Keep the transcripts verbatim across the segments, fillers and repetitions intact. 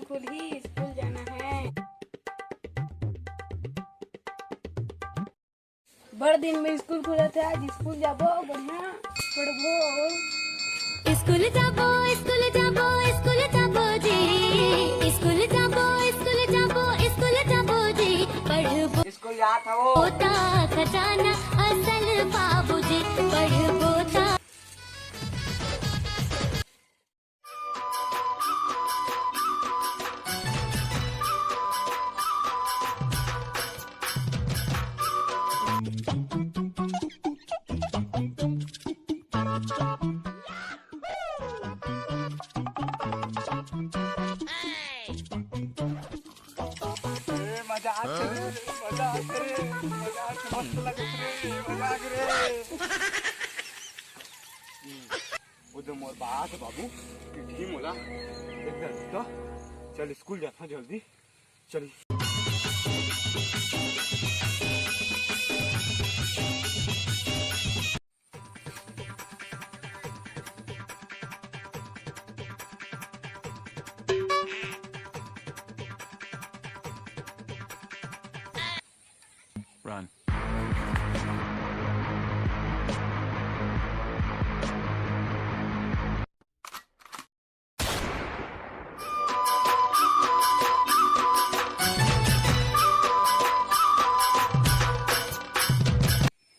School ही school जाना है। बड़ दिन में स्कूल खुलत हे, आज स्कूल जाबो, बढ़िया पढ़बो। स्कूल जाबो, स्कूल जाबो, स्कूल जाबो जी। स्कूल जाबो, स्कूल जाबो, स्कूल जाबो जी। पढ़बो स्कूल जात हवो। ता खजाना असल बाबूजी, पढ़बो ता। ए, मजा आत रे, मजा आत रे, मजा आत, मस्त लगत रे, मजा आत रे। वो तो मोर बात बाबू, पिटही मोला। एकदम तो चल स्कूल जाता जल्दी, चल। Run।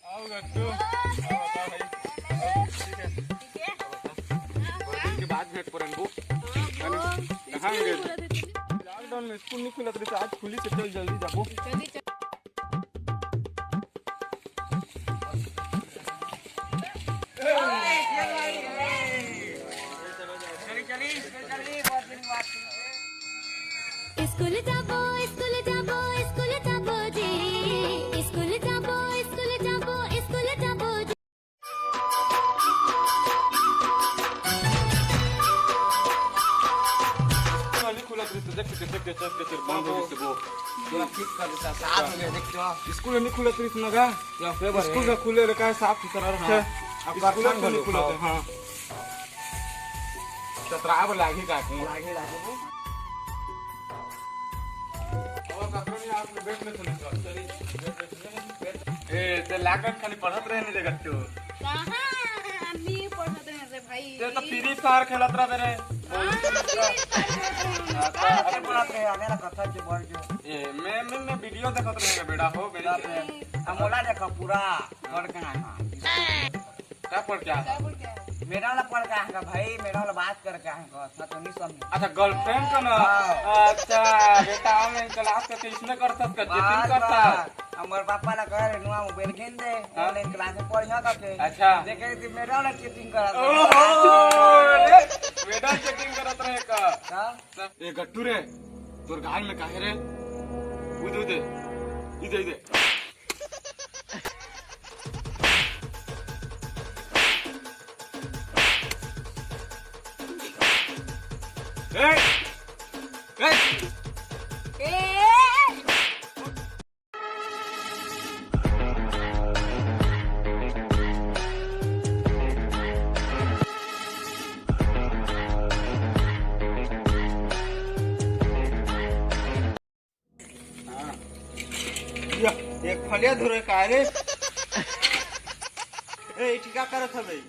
आओ गट्टू, आओ, बताओ भाई। ठीक है। ठीक है। बड़े दिन के बाद भेंट परन बो। हाँ, कहाँ गए? लॉकडाउन में स्कूल नहीं खुलत रहिस, आज खुलिस, चल जल्दी जाबो। जल्दी चल। स्कूल जाबो, स्कूल जाबो, स्कूल जाबो जी। स्कूल जाबो, स्कूल जाबो, स्कूल जाबो जी। नहीं खुलत रहिस, देख, देख, देख, देख, देख, बंद हो गइस वो। पूरा फिट कर देता, साफ हो गया, देख तो। स्कूल नहीं खुलत रहिस ना गा? या फेवर स्कूल है। का खुले रखा है, साफ सुथरा रखा है। हाँ। अब स्कूल कखन तो नहीं घलो, खुलत है, हाँ। हाँ। चतरा बर लागी का को? लागी, लागी वो। और ककरो नहीं, आप लोग बैठ में तो नहीं, चलिए, बैठ, बैठ, बैठ। ए, ते लागत खाली पढ़त रहे नहीं जगत तो। कहाँ? नहीं पढ़त रहे रे भाई। ते तो Free Fire खेलत रहे रे। हाँ, Free Fire खेलत रहे। हाँ, तो अरे बोलत रहे, मेरा कथा जो बढ़ जो। ए, मैं, मैं, मैं वीडियो देखत रहे बेटा हो, मेरी बाप रे। हम बोला देखो पूरा पढ़ के आए हैं। का पढ़ के आए? का पढ़ के आए? मेरा वाला पढ़ के आए हैं भाई, मेरा वाला बात करके आए हैं, अच्छा तो नहीं समझे। अच्छा, girlfriend का ना? हाँ। अच्छा, बेटा online class करके इसमें करता, चीटिंग बस, करता। बस। हमर पापा ला कहे रहे, "नुआ मोबाइल किन दे, हाँ। Online class में पढ़िया करके।" अच्छा। देखे कि मेरा वाला चीटिंग करत रहे। ओहो, रे, बेटा चीटिंग करत रहे का? का? ए गट्टू रे, तोर गाल में काहे रे? उदे, उदे। इदे, इदे। ए! ए! हाँ। या, एक फलिया धुरे का रे? ए, ई का करत हवे?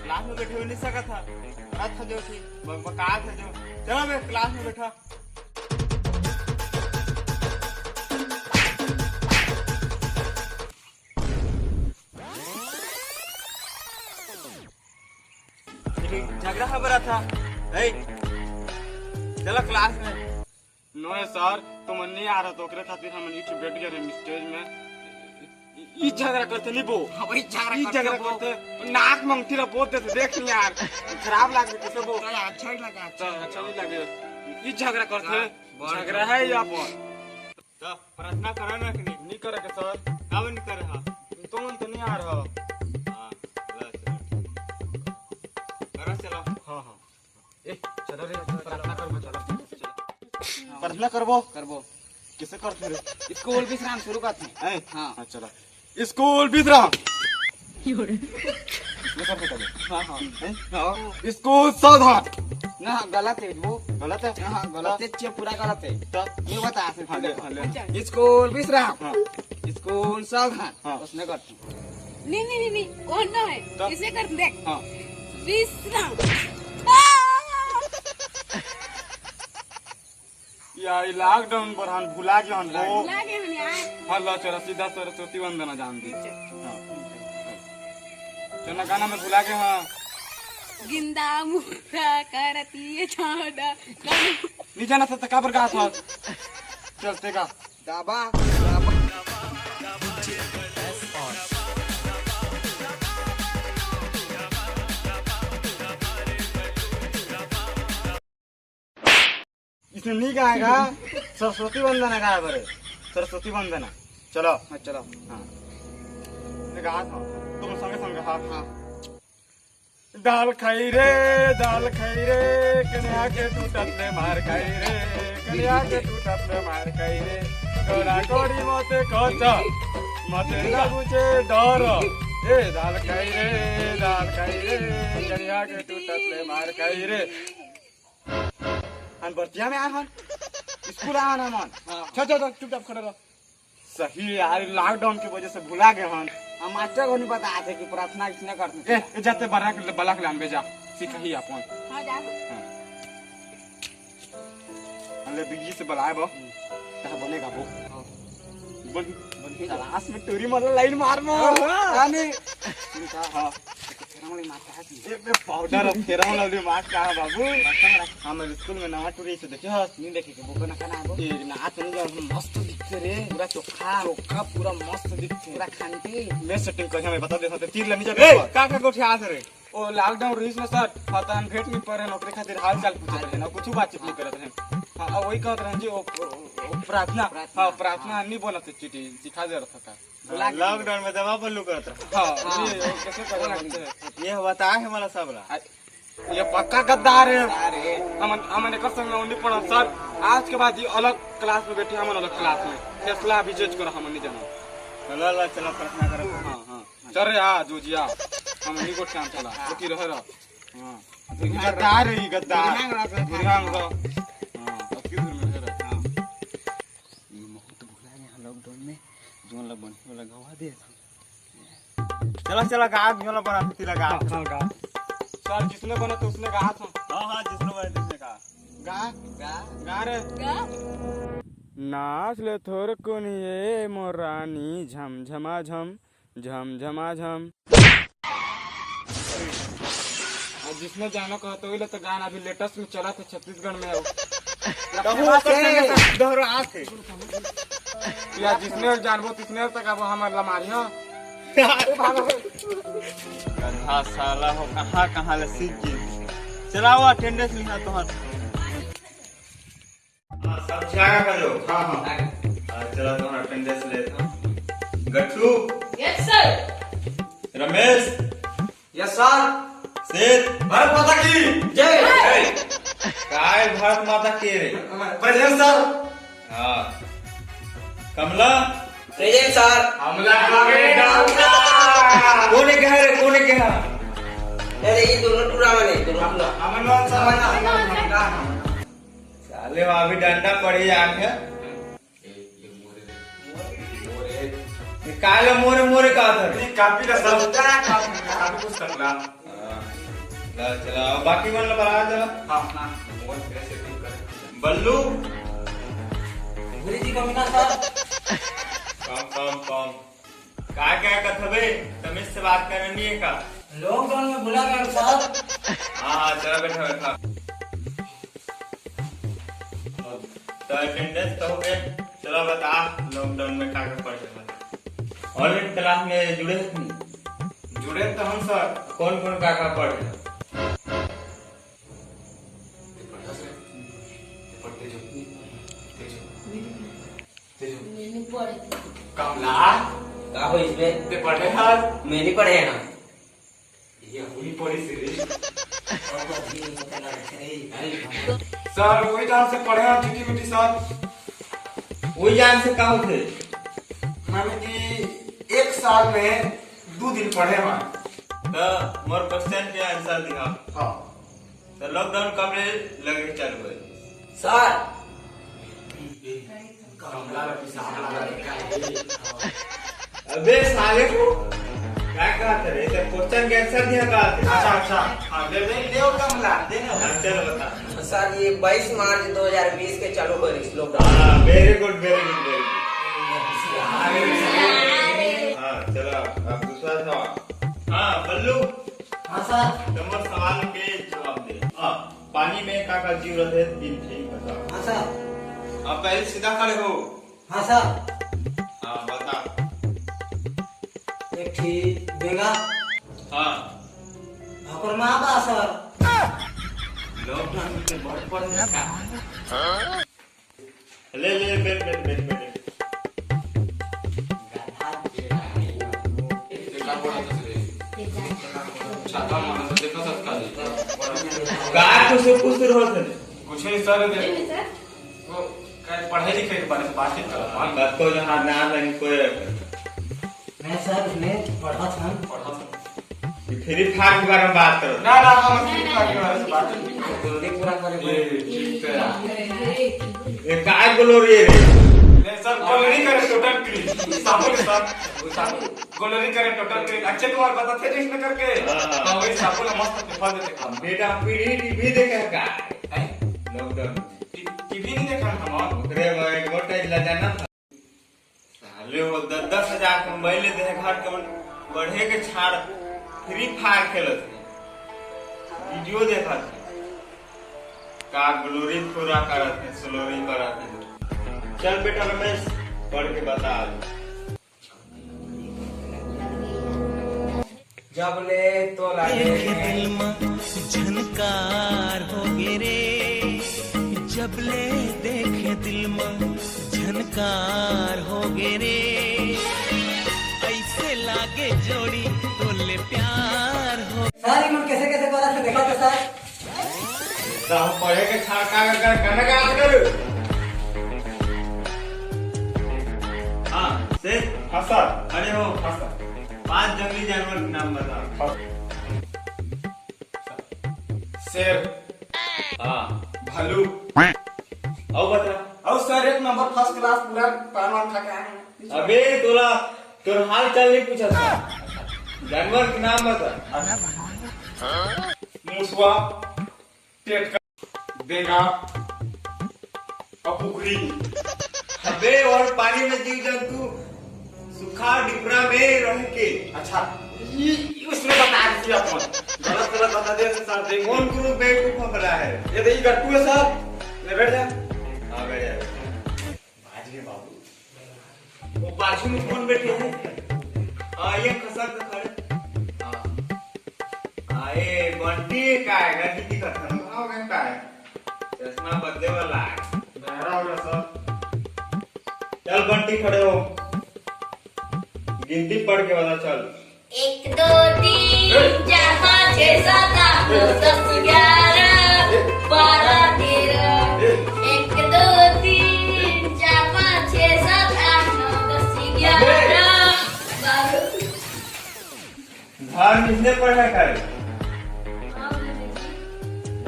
Class में बैठे हुए नहीं सकत था। करत था जो थी, बकबकात है जो। चलो बे, class में बैठा। लेकिन झगड़ा हमारा था। ए, चलो class में। नोए sir, तुमन नहीं आ रहा तो ओकरे खातिर हमन इठ बैठ गए रहे stage में। ई, ई झगड़ा करते नहीं बो। हाँ, वही झगड़ा ई करते झगड़ा बो। करते। नाक में अंगठी ला बोल देते, देख नहीं यार। खराब लागे कैसे बो। तो अच्छा ही लगा, तो अच्छा अच्छा नहीं लगे। ई झगड़ा करते। हाँ, बड़ झगड़ा है या बोल। तो प्रार्थना करा ना कि नहीं? नहीं करे के sir। काबर नहीं करे हा? तुमन तो नहीं आ रहा। हाँ, बस। करा चला। हाँ, हाँ। ए, चलो रे, प्रार्थना करबो, चलो। प्रार्थना करबो? करबो। किसे करथे रे? स्कूल विश्राम शुरू करथे। ए? हाँ। हाँ, चलो। स्कूल विश्राम। ये करथे पहले। हाँ, हाँ। हैं? हाँ। स्कूल सावधान। ना, गलत है वो। गलत है? हाँ, गलत है, पूरा गलत है। तो? ये बता, फिर हाँ, ले, हाँ, ले। अच्छा। स्कूल विश्राम। हाँ। स्कूल सावधान। हाँ। उसने कर। नहीं, नहीं, नहीं, नहीं, वो ना है। तो? इसे कर, देख। हाँ। विश्राम। आ! या, ई lockdown बर हम भुला गए हन वो। भुला गए हन यार। हाँ, लो, चलो, सीधा सरस्वती वंदना जान दी। अच्छा। हाँ। चलो, गाना में भुला गए, हाँ। गिंदा मुखड़ा करती है छाड़ा। नहीं जाना था, तो काबर गा था? चलते का। दाबा, दाबा। इसने नहीं गाएगा, सरस्वती वंदना गाए बरे। सरस्वती वंदना। चलो। हाँ, चलो। हाँ। ये गात हो। तुम संगे संगे हाथ। हाँ। दाल खाई रे, दाल खाई रे, कन्या के टूटत ले मार खाई रे, कन्या के टूटत ले मार खाई रे। कोड़ा कोड़ी मते कोच, मते ना बुझे डर। ए दाल खाई रे, दाल खाई रे, कन्या के टूटत ले मार खाई रे। हम बरतिया में आए हन, स्कूल आए हन हमन। हाँ। चल, चल, चल, चुपचाप खड़े रह। सही यार, lockdown की वजह से भुला गए हन। हम मास्टर को नहीं बता थे कि प्रार्थना इसने करते ए, थे। ए, जाते बलाक, बलाक लान बेजा, सिखाही अपन। हाँ, जा। हाँ। अरे, बिजली से बलाए बा। कहाँ बनेगा वो? हाँ। बन, बन के क्लास में टूरी मार लाइन मार मार। हाँ। आने। ठीक है। हाँ। फेरन लवली मार कहाँ की? ए, बे, पाउडर और फेरन लवली मार कहाँ, बाबू? हम स्कूल में नवा टूरी से देखे हस? नहीं देखे के, वो ना खाना है वो? ए, नाच नहीं जा, मस्त दिखते रे। पूरा चोखा। चोखा, पूरा मस्त दिखते। पूरा खानती। मैं सेटिंग कर, हमें बता दे सकते, तीर लग नहीं जाते। ए, का, का गोठिया से रे? ओ, lockdown रहीस ना सर, हाँ, तो हम भेंट नहीं पड़े, नौकरी खातिर हाल चाल पूछत रहे ना, कुछ बातचीत नहीं करत रहे। हाँ, अब वही कहत रहे जी, ओ, ओ, ओ, प्रार्थना, प्रार्थना। हाँ, प्रार्थना नहीं बोलत चिट्ठी, सिखा दे रहा था। बुला के lockdown में दवा बल्लू करत रहा। हाँ, हाँ। ये कैसे करे बोला लगते हैं? ये बता है हमारा सबला। आ, ये पक्का गद्दार है। गद्दार है। हमन, हमन एकर संग में नहीं पढ़ब सर। आज के बाद ये अलग क्लास में बैठे, हमन अलग क्लास में। फैसला अभी जज करो, हमन नहीं जाना। चला, ला, चला, प्रार्थना करो। हाँ, हाँ। चल रे, आ, जोजिया। हमन नहीं गोठ काम चला। हाँ। ओकी रहे रह। हाँ। गद्दार है ये, गद्दार। बुढ़िया अंग रहा, बुढ़िया अंग रहा। हाँ, अब किधर में रह रहा? हाँ। ये महू तो भुला गया lockdown में, जोन ला बनी वाला गवा दे था। चला, चला, गा, जोन ला बना, तिला गा। हाँ, हाँ, गा। सर, जिसने बना तो उसने गा था। हाँ, हाँ, जिसने बना तो उसने गा। गा, गा, गा रे। गा। नाच ले थोर कोनी ए मोर रानी, झम झमा झम। झम झमा झम। आ, जिसने जानो कहा तो वही ला तो गाना अभी latest में चला था छत्तीसगढ़ में। अब कहूँ ओकर संगे से दोहरा आथे। या जिसने जानबो तिसने तक अब हमार लमारी हो। गधा साला हो, कहाँ कहाँ ले सीख गए। चलाओ attendance लिहा तोहर। हाँ, सब जाएगा का लोग? हाँ, हाँ। हाँ, चला तो हम attendance लेता हूँ। गट्टू। Yes sir। Ramesh. Yes sir। सेठ। भारत माता की जय। जय। काय भारत माता की रे? Present sir। हाँ। कमला। Present sir। हमला करेगा। कोने कहा रे, कोने कहा? अरे, ये दोनों टूरा में नहीं, दोनों टूरा। हमन लोग सब हमन लोग। साले, वहाँ भी डंडा पड़ी आके। ये काले मोरे मोरे का था? ये कापी का सब। कापी, कापी पुस्तक ला। हाँ। ला, चला, बाकी मन ला बता, चला। हाँ, हाँ। बल्लू। गुरुजी, कम ना सर। कम, कम, कम। का, का कथबे? तमीज से बात करनी है का? Lockdown में भुला गए सर। हाँ, हाँ, चला, बैठा, बैठा। तो attendance तो हो गया। चला, बता, lockdown में का, का पढ़े हो? Online class में जुड़े हो कि नहीं? जुड़े तो हम सर। कौन, कौन का, का पढ़े हो? ते पढ़े हो? ते पढ़ते जो? ते जो? ते जो? मैं नहीं पढ़े। कमला? का हो इसमें? ते पढ़े हस? मैं नहीं पढ़े हैं ना। ये हुई पड़ी से रे। सर, वही जान से पढ़े हैं, झूठी मीठी सर। वही जान से का होथे? माने कि एक साल में दो दिन पढ़े हैं। तो मोर question के answer दिखा। हाँ। तो lockdown कब ले लगे चालू है? सर, गमला ला पिसाब लगा रखा है। अबे साले को क्या कहा था रे? तो question के answer दिया कहा था। अच्छा, अच्छा। हाँ, दे, दे, दे वो गमला, दे ना। हाँ, चल बता। सर, ये बाईस मार्च दो हज़ार बीस के चालू करिस lockdown। हाँ, very good, very good, very good। हाँ, चलो, अब दूसरा सवाल। हाँ, बल्लू। हाँ सर। तुम्हारे सवाल के जवाब दे। हाँ, पानी में का का जीव रहते हैं, तीन चीज बताओ। हाँ सर। आप पहले सीधा खड़े हो। हाँ सर। हाँ, बता। एक ठी बेंगा। हाँ। ओकर माँ बा सर। Lockdown में बहुत पढ़ रहा। ले, ले, बैठ, बैठ, बैठ, बैठ। छाता मारत देखा सबका। का कुछ, कुछ होत है? कुछ नहीं सर, दे। वो का पढ़ाई लिखाई के बारे में बातचीत करत हन। बस कोई हाथ ना लगे, कोई नहीं सर, उसने पढ़त हन। पढ़त हन। ये Free Fire के बारे में बात करो। ना, ना, हम Free Fire के बारे में बात नहीं करते। जल्दी पूरा करे ये भाई। ठीक है। ये काय glory है रे? नहीं सर, glory करे total clean। साबुन सर, वो साबुन। Glory करे total clean। अच्छे तुम्हारे बताते जिसने करके। हाँ। हाँ, वही साबुन मस्त फेंका देते काम। बेटा, पीढ़ी टीवी देखे का? हैं? Lockdown। टी-, टीवी नहीं देखा हम। ओकरे बाद advertise ला जाना था। साले हो, दस दस हजार के मोबाइल ले दे, घर के मन बढ़े के छाड़ Free Fire खेलत है, वीडियो देखत है, का glory पूरा करत है, स्लोरी करत है। चल बेटा रमेश, पढ़ के बता। जब ले तोला देखे दिल म झनकार हो गे रे, जब ले देखे दिल म झनकार हो गे रे, ऐसे लागे जोड़ी तोले प्यार हो। सर, ये मन कैसे कैसे बोला था, देखा तो सर। तो हम पढ़े के छाड़ का कर, कर, करने का याद कर। हाँ, से? हाँ सर। अरे हो। हाँ सर। पांच जंगली जानवर के नाम बताओ। हाँ। शेर। हाँ। भालू। और बता। और सर, एक नंबर first class पूरा पान वान खा के आए हैं। अबे तोला, तोर हाल चाल नहीं पूछा था। जानवर के नाम बता। मुसवा, टेटका, बेंगा और कुकरी। अबे और पानी में जीव जंतु, सूखा डिपरा में रह के। अच्छा, ये, ये उसने बता दिया अपन। गलत गलत बता दिया सर, देख। कौन गुरु बेवकूफ हमरा है? ये देखिए गट्टू है सर, ले बैठ जा। हाँ, बैठ जा। बाज रे बाबू। वो पाछू में कौन बैठे हैं? आ, ये खसक के खड़े। हाँ। आ, ये बंटी का है, गंदी दिखत है, भाव में का है? चश्मा बदले वाला है। बहरा हो रहा सर। चल बंटी, खड़े हो, गिनती पढ़ के बता, चल। एक, दो, तीन, चार, पाँच, छः, सात, आठ, नौ, दस, ग्यारह, बारह, तेरह। एक, दो, तीन, चार, पाँच, छः, सात, आठ, नौ, दस, ग्यारह, बारह। धान किसने पढ़ा करे?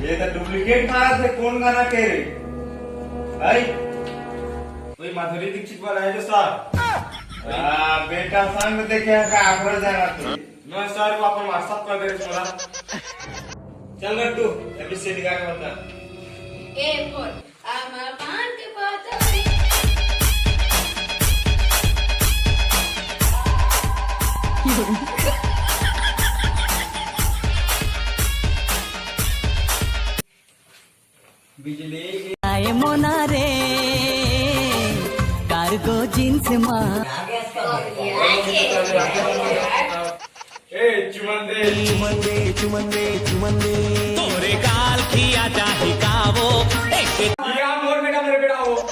ये तो duplicate मारा थे, कौन गाना कह रहे भाई? वही माधुरी दीक्षित वाला है जो सर। हाँ, बेटा संग देखे का आखिर जाना थे। मैं सर को अपन WhatsApp कर दे थोड़ा। चल गट्टू, A B C D गा के बता। A for आमा पान के पतई। बिजली आए मोना रे, cargo jeans मा। ए, चुमन दे। चुमन दे, चुमन दे, चुमन दे। तोरे गाल खिया चाही का वो। एक ये आप मोर बेटा, मेरे बेटा हो। मोर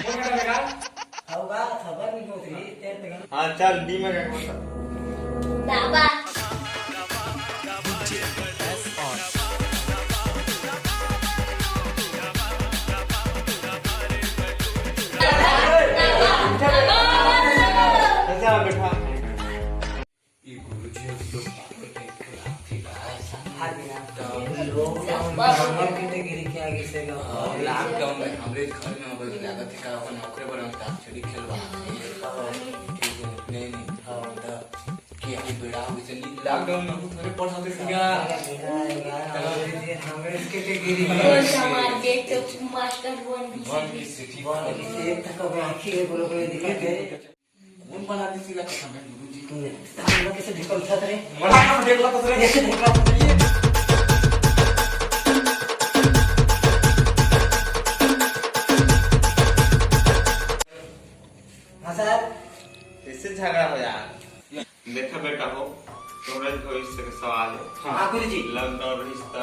बेटा, बेटा। होगा, खबर नहीं होती, तेरे पे हाँ, चल, D में रख, बता। बाबा। अच्छा, बैठा। ये गुरुजी, हम लोग बात करते हैं, एक ठो लाभ थी बात। हाँ जी, हाँ। तो हम लोग Lockdown में हमर category के आगे से गा। हाँ, lockdown में हमरे घर में अगर लागत हे का, अपन ओकरे बर अंताक्षरी खेलवा। हाँ। ठीक है, नहीं, नहीं। हाँ। तो कि अभी बेड़ा हो चली, lockdown में कुछ थोड़े पढ़ाते थे क्या? हाँ, हाँ, हाँ, हमरे, हमरे category में। कौन सा मार के तो master one की one की city। One की city, एक तक अब आँखी है, बोलो, कोई दिक्कत है? कौन बना दी सीधा कसम है गुरुजी? तूने तांगा कैसे ढेकल था तेरे? मना कर ढेकला तो तेरे। कैसे ढेकला था तेरे? हाँ सर। कैसे झगड़ा हो यार? देखा बेटा हो, तोहरे भविष्य के सवाल है। हाँ। हाँ गुरुजी। Lockdown रहिस त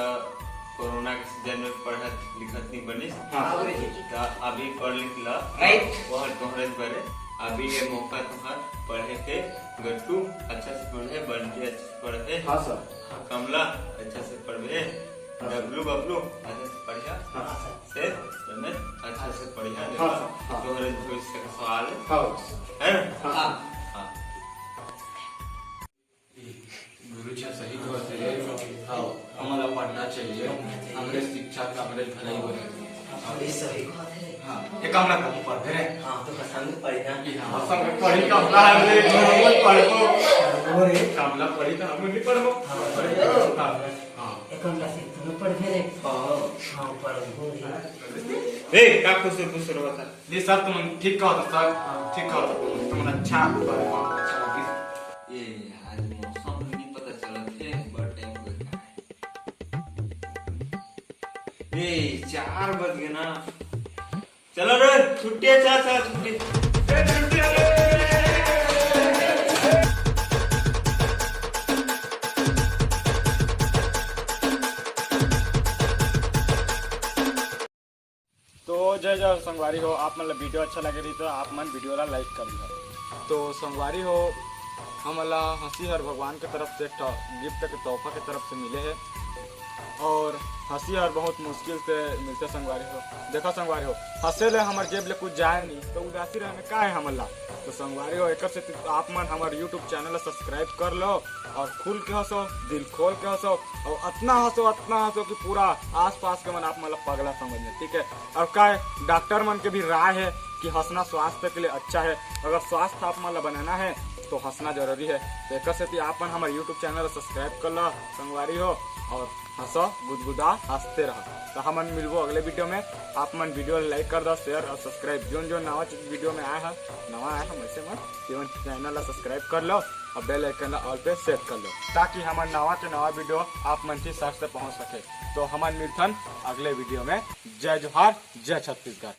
कोरोना के season में पढ़त लिखत नहीं बनिस। हाँ गुरुजी। त अभी पढ़ लिख ल। Right। वह तोहरे बरे अभी ये मौका तुहार पढ़े के। गट्टू अच्छा से पढ़े, बंटी अच्छा से पढ़े। हाँ सर। हाँ, कमला अच्छा से पढ़े, हाँ सर। डब्लू बबलू अच्छा से पढ़िया। हाँ सर। से रमेश अच्छा से पढ़िया। हाँ सर, हाँ। तोहरे भविष्य का सवाल है। हाँ। है ना? हाँ। हाँ। गुरु जी सही कहत हे। हाँ, हमन ला पढ़ना चाहिए। हमरे शिक्षा से हमरे भलाई बने। हाँ, ये सही बात है। हाँ, ये कमला कम पढ़े रे। हाँ, तो संग पढ़ना। ये हाँ, संग पढ़ी कमला हमरे घर में पढ़बो। पढ़बो रे। कमला पढ़ी तो हम नहीं पढ़बो। हाँ, पढ़बो। हाँ, हाँ। ये कमला से तुम पढ़बे रे। हाँ। हाँ, पढ़बो रे। ए, का कुछ कुछ रहा था? जी सर, तुम ठीक कहत हो सर, ठीक कहत हो तुम, तुम अच्छा, अच्छा लगिस। ए, आज मौसम नहीं पता चलत हे, बड़ टाइम हो गया। ए, चार बज गए ना। चलो रे, छुट्टी है, चल, चल, छुट्टी। ए, छुट्टी है। तो जय जय संगवारी हो, आप मन ला video अच्छा लगे रही तो आप मन video ला like कर दिहा। तो संगवारी हो, हमन ला हंसी हर भगवान के तरफ से एक ठो gift के तोहफा के तरफ से मिले हे, और हंसी हर बहुत मुश्किल से मिलथे संगवारी हो। देखा संगवारी हो, हंसे ले हमर जेब ले कुछ जाए नहीं तो उदासी रहे में का है हमन ला। तो संगवारी हो, एकर से आप मन हमर YouTube channel ला subscribe कर लो और खुल के हंसो, दिल खोल के हंसो, और अतना हंसो, अतना हंसो कि पूरा आसपास के मन आप मन ला पगला समझ ले, ठीक है। और का है, डॉक्टर मन के भी राय है कि हंसना स्वास्थ्य के लिए अच्छा है। अगर स्वास्थ्य आप मन ला बनाना है तो हंसना जरूरी है। तो एकर सेती आप मन हमर YouTube channel ला subscribe कर ला संगवारी हो, और हंसो, गुदगुदा, हंसते रहा। तो हमन मिलबो अगले video में। आप मन video ला like कर दो, share और subscribe, जोन जोन नवा video में आए हा, नवा आए हा वैसे मन, तेमन channel ला subscribe कर लो और bell icon ला all पे set कर लो, ताकि हमर नवा के नवा video आप मन के सर से पहुंच सके। तो हमन मिलथन अगले video में। जय जोहार, जय छत्तीसगढ़।